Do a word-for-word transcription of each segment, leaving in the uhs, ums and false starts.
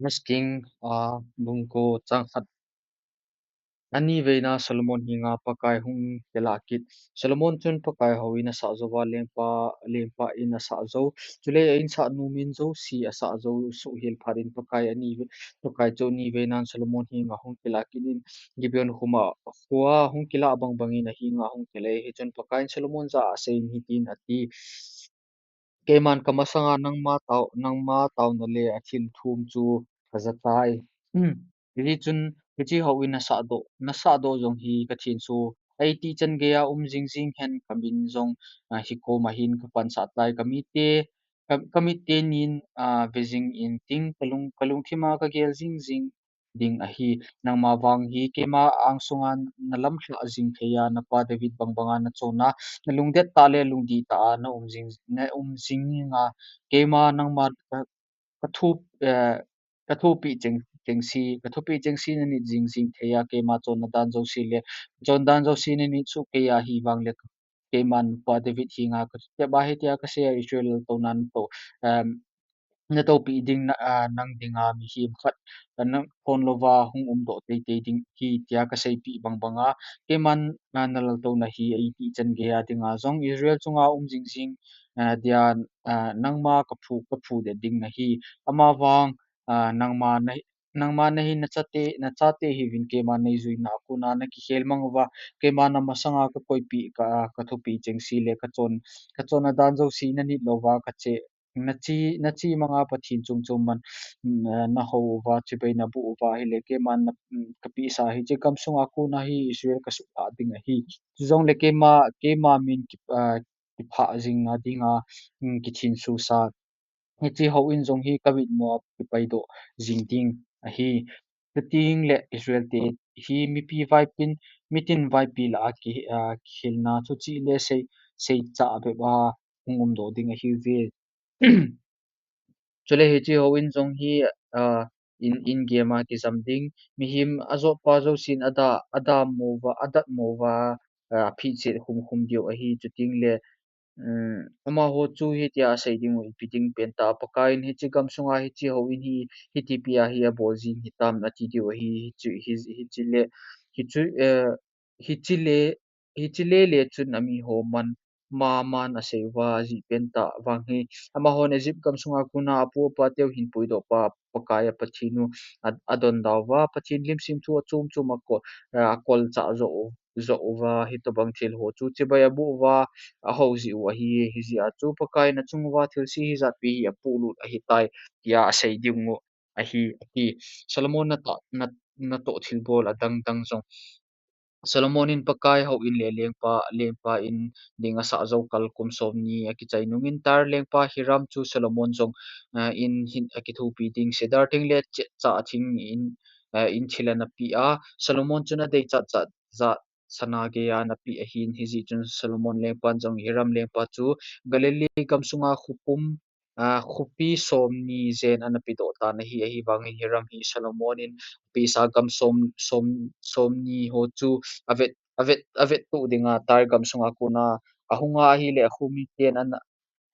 First King, a, bung ko chang khat. Ani veina Solomon henga Pakai hung kilah kit. Solomon chun Pakai houin asah jouva lengpa, lengpa in asah jou. Chule a insah nomin jouse asah jou suhhel phat in Pakai ani ve-, Pakai chu ani veinan Solomon henga hung kilah kit in Gibeon khuma, khua hung kilah bangbang in ahenga hung kile. Hichun Pakai in Solomon jah a aseiyin hitin ati. Keiman kamasanga nangma tao, nangma taona le athil thum chu kajatai. Hichun, hiche houin nasahdoh, nasahdoh jong hi kathenso. Eighty chan geiya um jingjing hen kamin jong, a, hikoma hin kapansah tai kamite, ka, kamite nin, a, vejing inting kalung, kalungthima kagel jingjing ding ahi. Nangma vang hi keima angsunga nalamlhah jing theiya, napa David bangbanga nachonna, nalungdet tah le lungdih tah a naum jing, naum jinga, keima nangma ka, kathup, eh, kathupeh cheng, chengse, kathupeh chengse nanit jingjing theiya, keima chonna dan jouse le, chondan jouse nanit soh keiya, hivang le keiman napa David henga katep ahi tia kaseiya, Israel laltouna nato, em, natoupeh ding na, a, nang dinga mihem khat, a, nang khonlouva hung umdoh teitei ding ahi tia kaseipeh bangbanga, keiman, a, nalaltouna hi eighty chan geiya dinga jong Israel chunga um jingjing, a, dia, a, nangma kaphu, kaphudet ding nahi. Amavang, a, nangma na, nangma nahin nachate, nachate hiuvin keima neijuina a kona nakikhel mang uva, keima namasanga kakoipeh ka, kathupeh chengse le kachon, kachonna dan jouse nanit louva kache, nache, nache manga Pathen chom chom man, mm, eh, nahou uva, chibai naboh uva ahile, keiman na, mm, kapehsa hiche gamsunga kona hi Israel kasuhlhah ding ahi. Chujongle keima, keima min ki, ah, kiphah jing nadinga, mm, kithensosa hiche houin jong hi kamitmua kipaidoh jing ding ahi. Chutengle Israel te hi mipi vaipin, mitin vaipi lah a ki, ah, kikhelna thuchih le sei, seichah bep a hung umdoh ding ahiuve. Chule hiche houin jong hi, ah, in, in gema kijam ding. Mihem ajotpa jousen ada, adammo uva, adatmo uva, ah, aphichet khum khum diu ahi. Chutengle, um, amaho chu hitia asei diu, ipi ding pentah, Pakaiyin hiche gamsunga hiche houin hi, hitipi a hi abol jing hitam ati diu ahi. Hichu, hi, hichele, hichu, eh, hichele, hichele le chun amiho man, ma man asei uva, ajeh pentah vang hi. Amahon Egypt gamsunga kona apu apateu hin puidohpa, Pakai a Pathen u, a, adonda uva, Pathen lim semthu achom chom akol, eh, akolchah joh u, joh uva, hitobang thil ho chu chibai aboh uva, ahou jeh u ahi, hijeh a chu Pakaiyin achung uva thilse hijatpi hi apohlut ahitai, tia asei diu ahi, ati. Solomon natoh, na, natoh thilbol adang dang jong. Solomon in Pakai houin le lengpa, lengpa in ding asah jou kal kum somni akichai nungin Tyre lengpa Hiram chu Solomon jong, eh, in hin akithopi ding cedar thing le chehcha thing in, eh, in thil anapeh a. Solomon chun adeichat chat jat sana geiya anapeh ahin, hijeh chun Solomon lengpan jong Hiram lengpa chu Galilee gamsunga khopum, ah, khopi somni jen anapedoh tan ahi, ahivangin Hiram hi Solomon in apehsa gam som, som, somni ho chu avet, avet, avettoh dinga Tyre gamsunga kona ahunga ahile akho miten ana,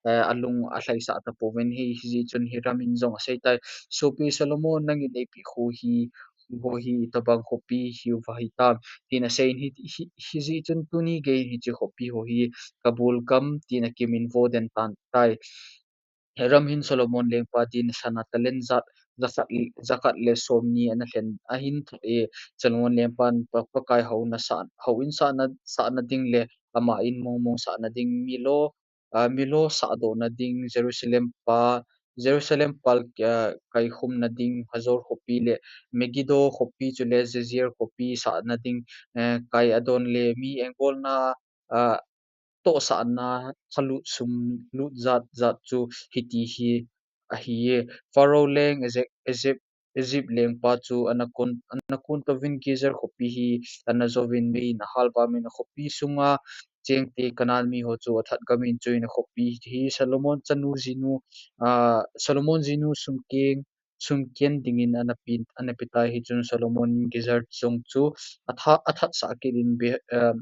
eh, alung alhaisah tapouvin hi, hijeh chun Hiram in jong aseitai, Sopi Solomon, nangin eipeh kho hi, kho hi itobang khopi hiuva hitam, tin aseiyin hi, hi, hijeh chun tuni geiyin hiche khopi ho hi Kabul gam tin akimin vo den tan tai. Hiram hin Solomon lengpa din sana talent jat, jakhat, jakhat le somni analhen ahin thot e. Solomon lengpan Pa, Pakai houna sah, houin sahna, sahna ding le ama in mongmong sahna ding Milo, ah, Milo sahdohna ding Jerusalem pa, Jerusalem pal, ah, kaikhumna ding Hazor khopi le Megiddo khopi chule Jazer khopi sahna ding, eh, kai adon le mi engbolna, ah, tohsahna khalut sum lut jat jat chu hiti hi ahi e. Pharaoh leng Egypt, Egypt, Egypt lengpa chu anakon, anakon touvin Gezer khopi hi anajouvin meiyin ahalvamin akhopi sunga chengte Canaan mi ho chu athat gamin chuin akhopi hi Solomon chanu jinu, ah, Solomon jinu sumkeng, sumken dingin anape, anapetai. Hichun Solomon in Gezer jong chu atha, athatsah kit in Be, ah,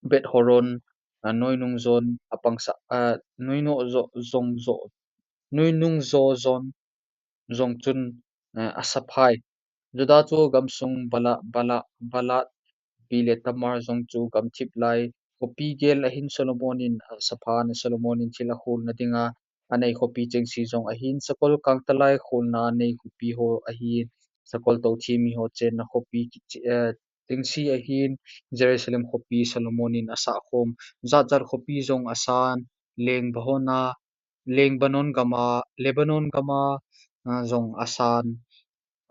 Beth Horon, ah, noinung jon apangsah, ah, noinung jo, jong jo, noinung jo jon jong chun eh, asaphai. Judah chu gamsung Bala, Bala, Balath, Pi le Tamar jong chu gamthip lai khopi gel ahin Solomon in asaphan, Solomon in thil akhulna dinga anei khopi chengse jong ahin, sakol kangtalai khulna anei khopi ho ahin, sakol tothim mi ho chenna khopi kiche-, eh, chengse ahin, Jerusalem khopi Solomon in asah khom, jat jat khopi jong asan, Leng Bahona, Lebanon gama, Lebanon gama, ah, jong asan,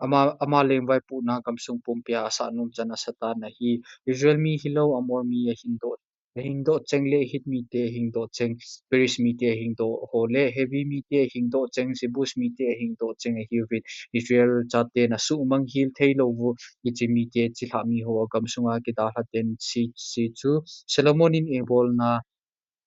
ama, ama lengvai puhna gamsung pumpia asah nom chan asatan ahi. Israel mi hilou, Amor mi ahingdoh, ahingdoh cheng le Hit mite ahingdoh cheng, Periz mite ahingdoh ho le Hivi mite ahingdoh cheng, Jebus mite ahingdoh cheng ahiuvin. Israel chaten asuhmang hel theilouvu, hiche mite chilhah mi ho agamsunga kidalhaten se, se chu Solomon in eibolna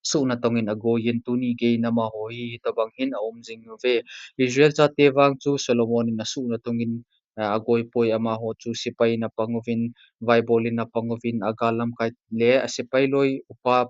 suhna tongin agoiyin, tuni geiyin amaho hi hitobang hin aum jing uve. Israel chate vang chu Solomon in asuhna tongin, ah, agoipoi, amaho chu sepai in apang uvin, vaibol in apang uvin, agal lamkai le asepai loi upa,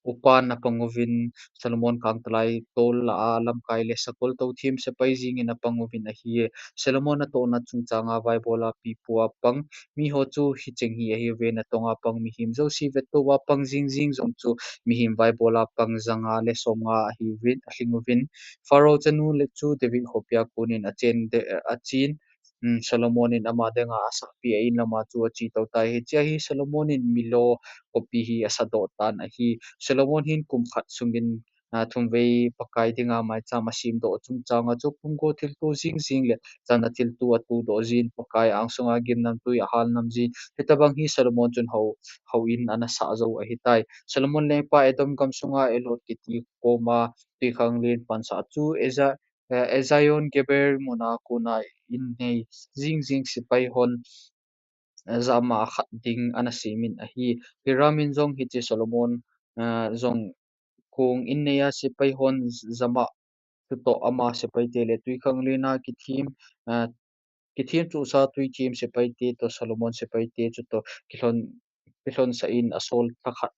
upan apang uvin, Solomon kangtalai tol lah a lamkai le sakol tothim sepai jingin apang uvin ahi. Solomon natohna chungchanga vaibola pipu a pang miho chu hicheng hi ahiuve, natonga pang mihem jouse vettouva pang jingjing jong chu mihem vaibola pang janga le somnga ahiuvin, alhing uvin. Pharaoh chanu le chu David khopia konin achen de, achen, um, Solomon in ama dinga asahpi a in lama chu achetou tai. Hichea hi Solomon in Millo khopi hi asadoh tan ahi. Solomon hin kum khat sungin, ah, thumvei Pakai dinga maicham asemdoh chungchanga chu pumgo thilto jingjing le chana thilto atuhdoh jin, Pakai angsunga gimnamtui ahal nam jin. Hitobang hi Solomon chun hou, houin ana sah jou ahitai. Solomon lengpa Edom gamsunga Elot kiti koma twikhanglen pansah chu Eza-, eh, Ezion Geber muna kona in nei jingjing sepai hon, eh, jama khat ding ana semin ahi. Hiram in jong hiche Solomon, eh, jong kong in neiya sepai hon jama chutoh ama sepaite le twikhanglen a kithem, eh, kithem chusa twithem sepaite toh Solomon sepaite chutoh kilhon, kilhonsah in asol thakhat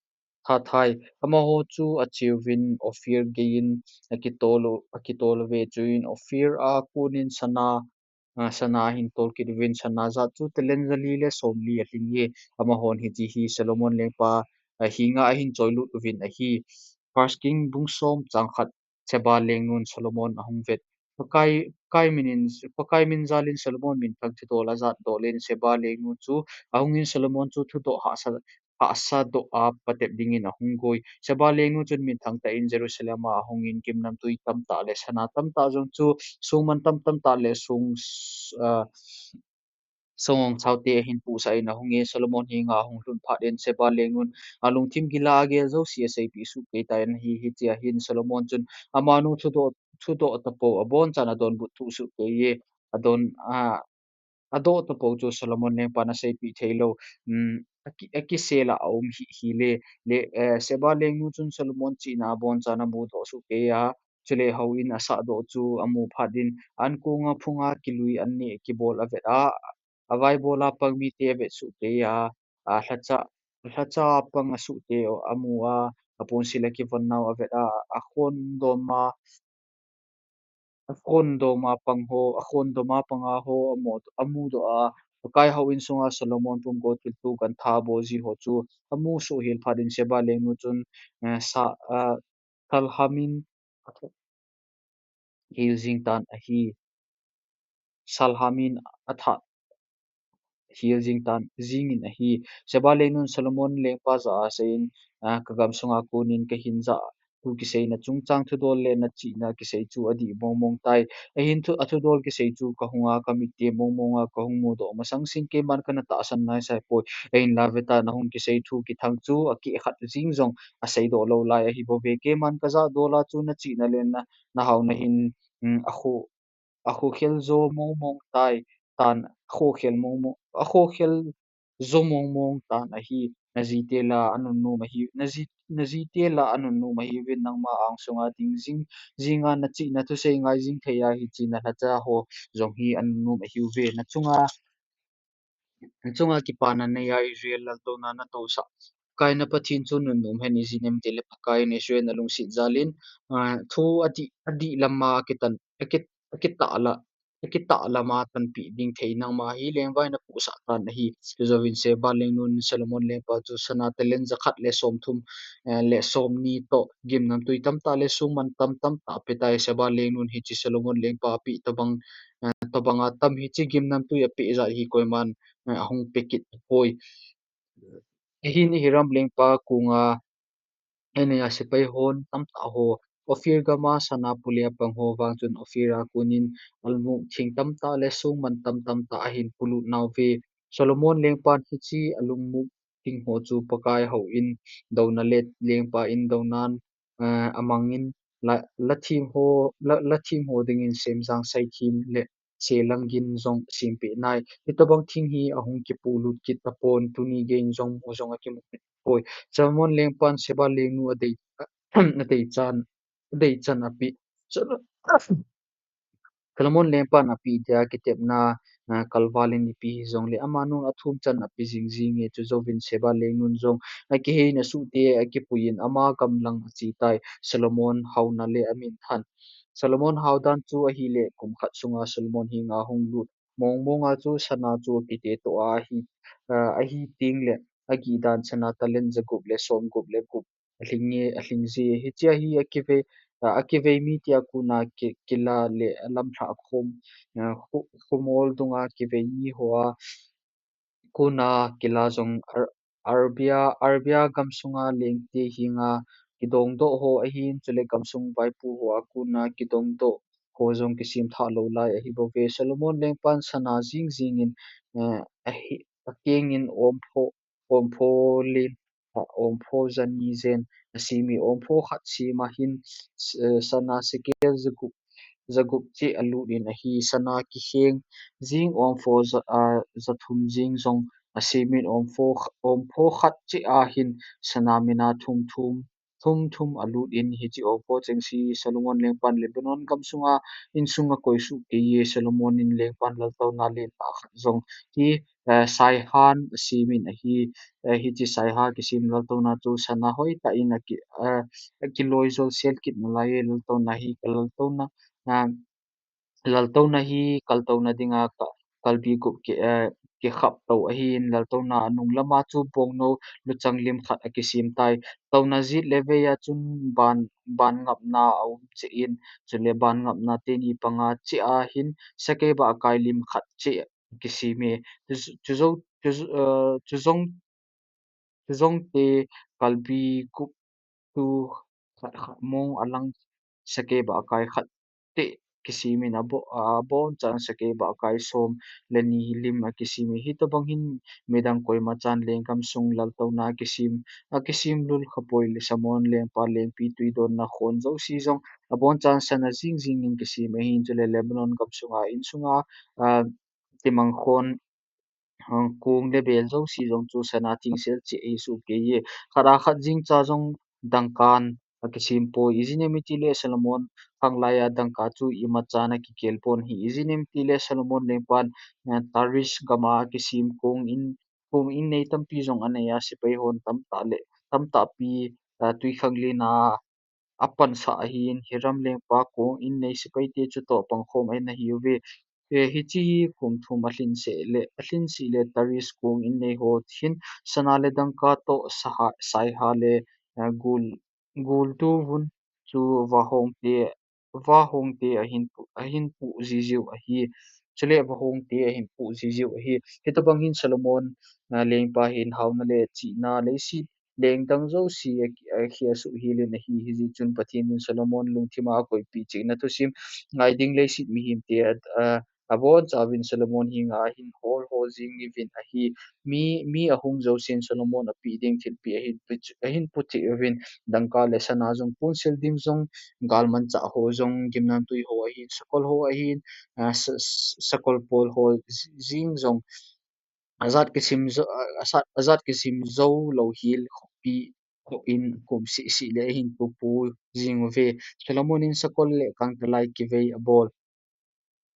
thathai. Amaho chu acheuvin Ophir geiyin akitol u, akitol uve, chuin Ophir a konin sana, ah, sana ahin tolkit uvin, sana jat chu talent jali le somli alhinge. Amahon hiche hi Solomon lengpa, ah, henga ahin choilut uvin ahi. First King bung som chang khat. Seba lengnun Solomon ahung vet. Pakai, Pakai minin, Pakai min jalin Solomon minthang thudol ajatdoh in Seba lengnu chu ahungin Solomon chu thudoh hahsa, hahsa doh a patep dingin ahung goi. Seba lengnu chun minthang tah in Jerusalem a ahungin gimnamtui tamtah le sana tamtah jong chu songman tamtamtah le song, ah, song saote ahin pusah in ahungin Solomon henga ahung lhun phat in Seba lengnun alungthim gila agel jouse aseipeh soh keitan ahi. Hichea hin Solomon chun amanu thudoh, thudoh tapou abonchan adonbut soh keiye. Adon, ah, adoh tapou chu Solomon lengpan aseipeh theilou, um, aki, akisel a aum hih hile, le, eh, Seba lengnu chun Solomon chihna abonchan amudoh soh keiya, chule houin asahdoh chu amu phat in, ankonga phunga kilui anneh kibol avet a, avaibola pang mite avet soh keiya, alhacha, alhacha pang asohte amu a, aponsil akivon nau avet a, akhondoma, akhondoma pang ho, akhondoma panga ho amu, amudoh a, Pakai houin sunga Solomon pumgo thilto gantha bol ji ho chu amu soh hel phat in Seba lengnu chun, eh, sa, ah, Salhamin hel jing tan ahi. Salhamin atha hel jing tan, jingin ahi. Seba lengnun Solomon lengpa jah a aseiyin, ah, kagamsunga konin kahin jah thu kiseina chungchang thudol le nachihna kisei chu adih mongmong tai. Ahin thu, athudol kisei chu kahunga kamite mongmonga kahung mudoh masang sin keiman kana tahsan naisai poi. Ahinla vetan ahung kisei thu kithang chu akeh khat jing jong aseidoh lou lai ahibouve. Keiman kajahdola chu nachihna le na, nahaona hin, um, akho, akhokhel jo mongmong tai tan, akhokhel mongmong, akhokhel jo mongmong tan ahi. Najite la anunnom ahi, naji, najite la anunnom ahiuvin nangma angsunga ding jing, jinga nachihna thusei ngai jing theiya hiche nalhacha ho jong hi anunnom ahiuve. Nachunga, nachunga kipana neiya Israel laltouna natousah Pakai na Pathen chu nunnom hen ijeh inem itile Pakaiyin Israel nalungset jalin, ah, thu adih, adih lama akitan, aki, akitahlah akitah lama tanpeh ding thei nangma hi lengvai na pusah tan ahi. Chujouvin Sheba lengnun Solomon lengpa chu sana talent jakhat le somthum, eh, le somni toh gimnamtui tamtah le songman tam tamtah apetai. Sheba lengnun hiche Solomon lengpa apeh tobang, eh, tobanga tam hiche gimnamtui apeh jat hi koiman, eh, ahung pekit poi. Ahin Hiram lengpa konga anei a sepai hon tamtah ho, Ophir gama sana pule apang ho vang chun Ophir a konin almuk thing tamtah le songman tam tamtah ahin polut nauve. Solomon lengpan hiche alungmuk thing ho chu Pakai houin douna le lengpa in dounan, eh, amangin la, la thim ho, la, la thim ho dingin semjang saithim le selang gin jong asempeh nai. Hitobang thing hi ahung kipolut kit tapon, tuni geiyin jong mu jong akimu kit poi. Solomon lengpan Sheba lengnu adei, adeichan, adeichan apeh. Sol-, Solomon lengpan apeh dia kitepna, ah, kalvalin ipi hijongle amanun athum chan ape jing jinge. Chujouvin Sheba lengnun jong akiheina suhte akipuiyin ama gamlang achetai. Solomon haona le amin than. Solomon haodan chu ahile kum khat sunga Solomon henga hung lut mong monga chu sana chu akite toh a ahi, ah, ahi tengle agihdan sana talent jagup le somgup le gup alhinge, alhingje. Hichea hi akivei, ah, akivei mite a kona ki, kila le alamlhah khom, ah, khu, khumol dunga kivei mi hoa kona kila jong Ar-, Arabia, Arabia gamsunga lengte henga kidongdoh ho ahin, chule gamsung vaipo hoa kona kidongdoh ho jong kisemthah lou lai ahibouve. Solomon lengpan sana jing jingin, eh, ahi, akengin ompho, ompho len, ompho jani jen aseme. Ompho khat sem ahin, eh, sana sekel jagup, jagup cheh alutin ahi. Sana kikheng jing ompho ja, ah, jathum jing jong asemin, ompho kh-, ompho khat cheh ahin sana mina thum thum, thum thum alutin, hiche ompho chengse Solomon lengpan Lebanon gamsunga insung akoi soh keiye. Solomon in lengpan laltouna len tah khat jong hi, eh, saihan asemin ahi. Eh, hiche saiha kisem laltouna chu sana hoitah in aki, eh, akiloi jolsel kit nalaiye. Laltouna hi ka laltouna, ah, laltouna hi kaltouna dinga ka, kalbi gup ki, eh, kikhap tou ahin, laltouna anung lama chu bongnou luchang lim khat akisem tai. Touna jet le vei a chun ban, ban ngapna aum cheh in, chule ban ngapna teni panga cheh ahin, sakei bah akai lim khat cheh akiseme. Chu, chu jou, chu, eh, chu jong, chu jong te kalbi gup tu khat khat mong alang sakei bah akai khat cheh kisemin abo-, abonchan sakei bah akai som le ni lim akiseme. Hitobang hin midang koima chan lenggam sung laltouna akisem, akisem lul khapoi. Solomon lengpa lengpi tui donna khon jouse jong abonchan sana jing jingin kisem ahin, chule Lebanon gamsunga insunga, ah, timang khon, ah, kong le bel jouse jong chu sana thingsel cheh ahi soh keiye. Khat a khat jingcha jong dangkan akisem poi. Ijeh inem itile Solomon khanglai a dangka chu imachan akikel pon ahi. Ijeh inem itile Solomon lengpan, eh, Tarshish gama kisem kong in, kong innei tampi jong anei a, sepai hon tamtah le, tamtah pi, ah, twikhanglen a apansah ahin, Hiram lengpa kong innei sepaite chutoh pangkhom ana hiuve. Eh, hiche hi kum thum alhinseh le, alhinseh le Tarshish kong innei ho hin sana le dangka toh saha, saiha le, eh, gul, gul tuvun chu vahongte, vahongte ahin pu, ahin puh jiu jiu ahi. Chule vahongte ahin puh jiu jiu ahi. Hitobang hin Solomon, ah, lengpa hin haona le chihna leiset lengdang jouse a, akhia suh helin ahi. Hijeh chun Pathen in Solomon lungthima akoipeh chehna thusim ngai ding leiset mihemte a, a, abonchauvin Solomon henga ahin hol hol jing uvin ahi. Mi, mi ahung jousen Solomon apeh ding thilpeh ahin pu, ahin pu cheh uvin, dangka le sana jong, ponsil ding jong, galmanchah ho jong, gimnamtui ho ahin, sakol ho ahin, ah, sa, sa, sakol pol ho jing jong, ajat kisem jou, a, ajat, ajat kisem jou lou hel khopi, kho in kum seh seh le ahin pu pu jing uve. Solomon in sakol le kangtalai kivei abol.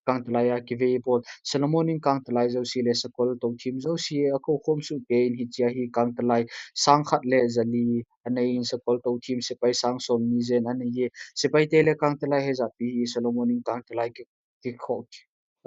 Kangtalai a kivei abol. Solomon in kangtalai jouse le sakol touthem jouse akhokhom soh keiyin, hichea hi kangtalai sang khat le jali aneiyin, sakol touthem sepai sang somni jen aneiye. Sepaite le kangtalai hijatpi hi Solomon in kangtalai ki, kikho,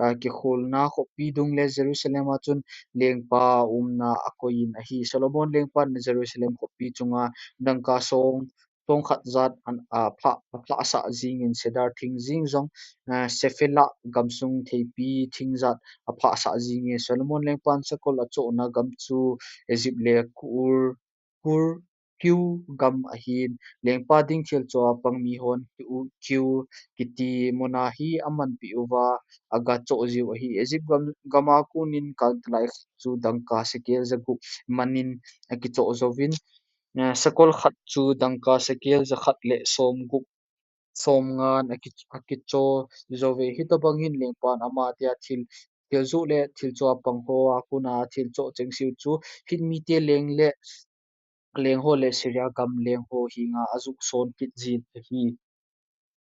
ah, kikholna khopi dung le Jerusalem a chun lengpa umna akoiyin ahi. Solomon lengpan Jerusalem khopi chunga dangka song, song khat jat an, aphah, aphahsah jingin cedar thing jing jong, ah, Shephelah gamsung theipi thing jat aphahsah jinge. Solomon lengpan sakol achohna gam chu Egypt le Kur, Kur, Kiu gam ahin, lengpa ding thil choh a pang mihon Kiu, Kiu kiti muna hi amanpi uva agachoh jiu ahi. Egypt gam, gama konin kangtalai chu dangka sekel jagup manin akichoh jouvin, eh, sakol khat chu dangka sekel jakhat le somgup, somngan aki, akichoh jouve. Hitobangin lengpan ama dia thil, thil joh le thil choh a pang hoa kona thil choh chengse u chu Hit mite leng le, lengho le Syria gam lengho henga ajoh son kit jin ahi.